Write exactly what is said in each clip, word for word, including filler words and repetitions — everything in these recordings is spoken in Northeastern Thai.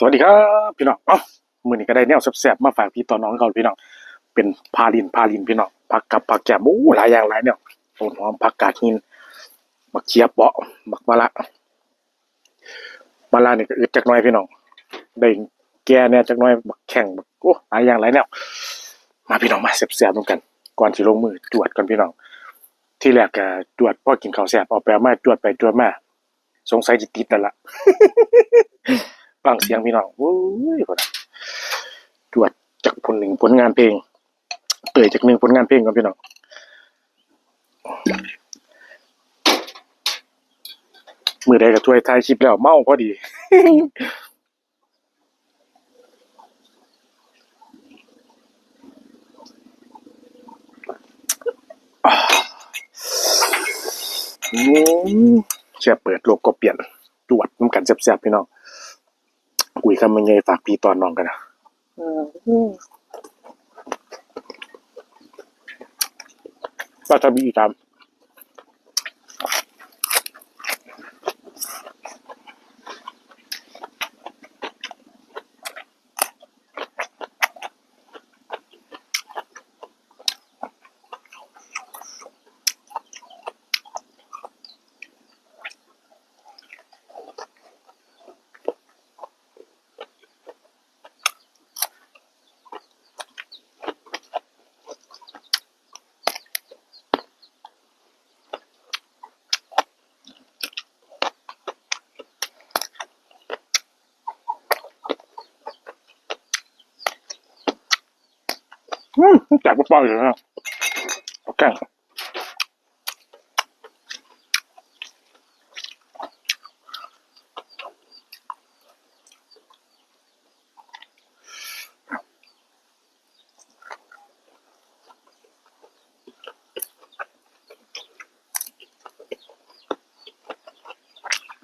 สวัสดีครับพี่น้อง เอ้า มื้อนี้ก็ได้แนวแซ่บๆมาฝากพี่ต่อน้องเขาพี่น้อง เป็นพาลิน พาลินพี่น้อง ผักกับผักแกม โอ้ หลายอย่างหลายแนว ต้นหอม ผักกาดหิน บักเขียเปาะ บักมะระ มะระนี่ก็อึดจักหน่อยพี่น้อง ได้แก่แหน่จักหน่อย บักแข้ง บัก โอ้ หลายอย่างหลายแนว มาพี่น้อง มาแซ่บๆนำกัน ก่อนสิลงมือจวดก่อนพี่น้อง ทีแรกก็จวดพอกินข้าวแซ่บ เอาไปเอามาจวดไปจวดมา สงสัยสิติดแล้วล่ะ ฟังเสียงพี่น้อง โอ้ย จวดจักผลหนึ่งผลงานเพลง เอ่ยจักหนึ่งผลงานเพลงก่อนพี่น้อง มื้อใดก็ช่วยถ่ายคลิปแล้ว เมาพอดี อืม แซ่บเปิดโลกก็เปลี่ยน จวดนำกันแซ่บๆพี่น้อง คุยคำมันใหญ่ฝากพี่ตอนน้องกันนะ อืม วาซาบิอีกตาม อืม แจกปอๆอยู่นะ โอเค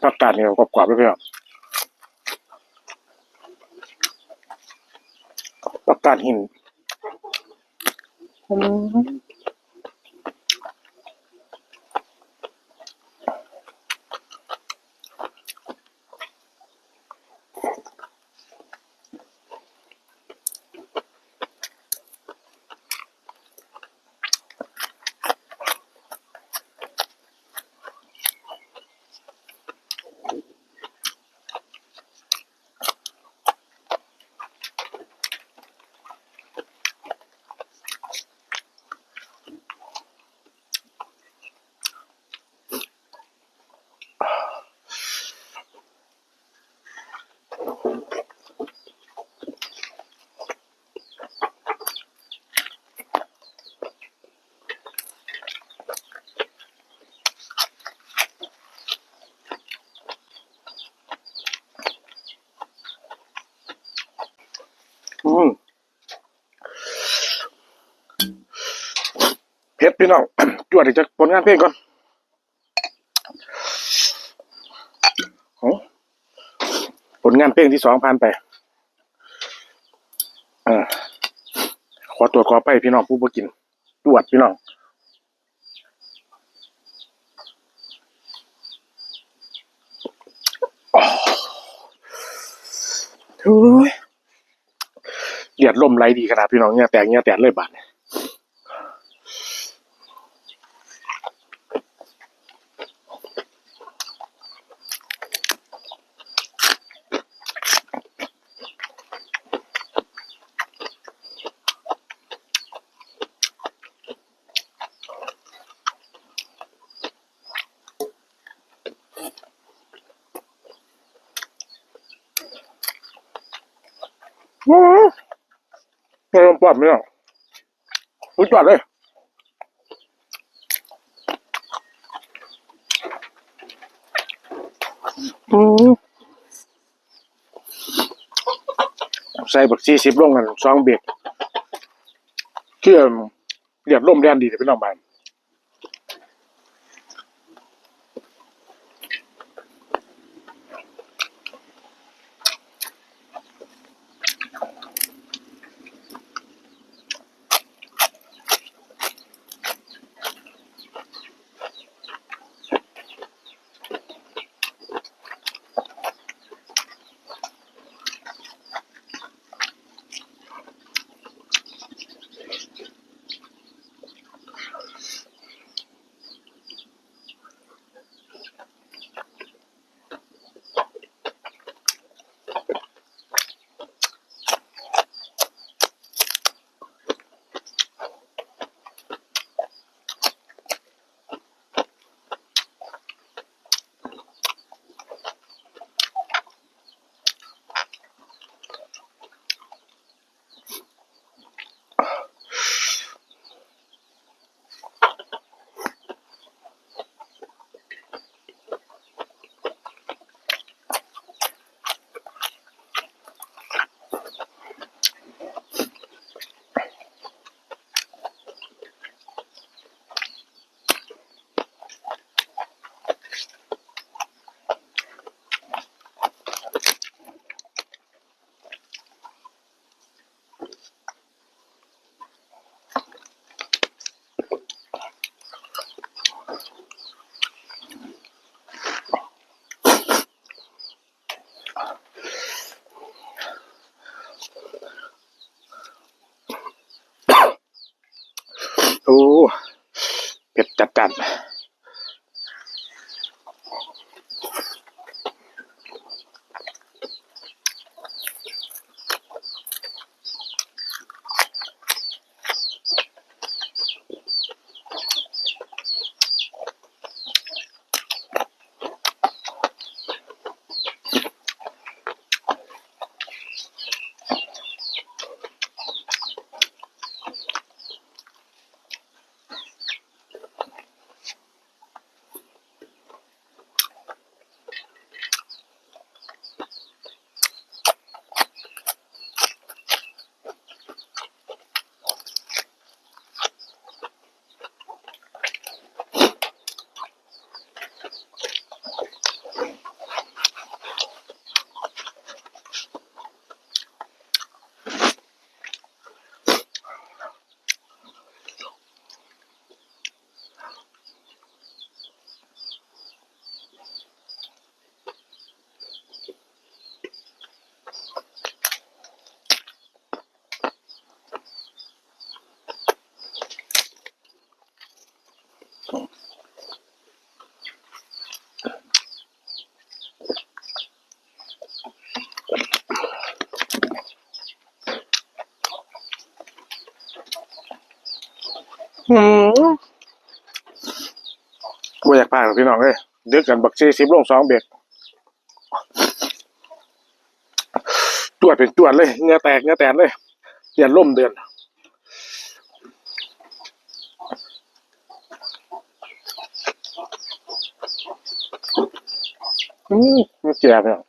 ผักกาดนี่กรอบๆเลยพี่น้อง ผักกาดหิน อืม อืม เผ็ดพี่น้อง จวดอีกจักผลงานเพลงก่อน โอ้ ผลงานเพลงที่สองผ่านไป เออ ขอโทษขออภัยพี่น้องผู้บ่กิน จวดพี่น้อง โอ้ย เลือดลมไหลดีขนาดพี่น้อง เหงื่อแตกเหงื่อแตกเลยบาดนี้ อืม เออ ปอดไม่ออก สุดยอดเลย อืม ใส่บักสี่สิบลงกัน สองเบรก เครื่องเรียบลมแล่นดีเลยพี่น้องบ้าน อื โอ้ เผ็ดจัดจ้าน อืม บ่อยากพลาดหรอกพี่น้องเอ้ย เดือกันบักสี่สิบลงสองเบรก จวดเป็นจวดเลย เหงื่อแตก เหงื่อแตนเลย เลือดลมเดิน อืม มันแก่บเนี่ย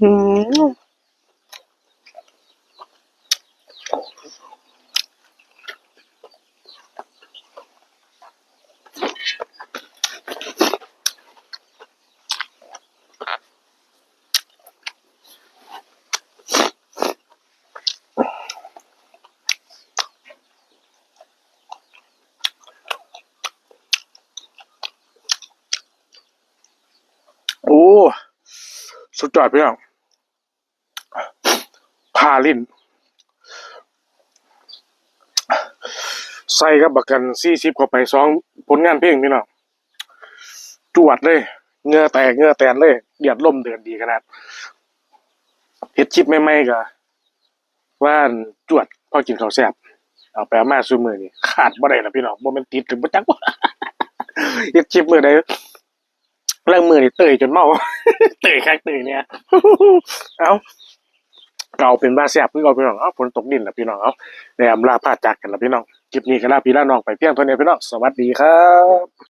อืม โอ้ สุดยอดพี่น้อง ผ่าลิ้น ใส่กับบักกันสี่สิบเข้าไป สองผลงานเพลงพี่น้อง จวดเลย เหงื่อแตกเหงื่อแตนเลย เลือดลมเดินดีขนาด เฮ็ดคลิปใหม่ๆ ก็ว่าจวด พอกินข้าวแซ่บ เอาไปเอามาซุมื้อนี่ขาดบ่ได้ล่ะพี่น้อง บ่แม่นติดหรือบ่จัก เฮ็ดคลิปมื้อใด ลางมื้อนี่เตยจนเมา เตยคักเตยเนี่ย เอ้า เก่าเป็นบ้าแซ่บคือเก่าพี่น้อง เอ้า ฝนตกดินล่ะพี่น้อง เอ้า ได้อำลาพาจากกันล่ะพี่น้อง คลิปนี้ก็ลาพี่ลาน้องไปเพียงเท่านี้พี่น้อง สวัสดีครับ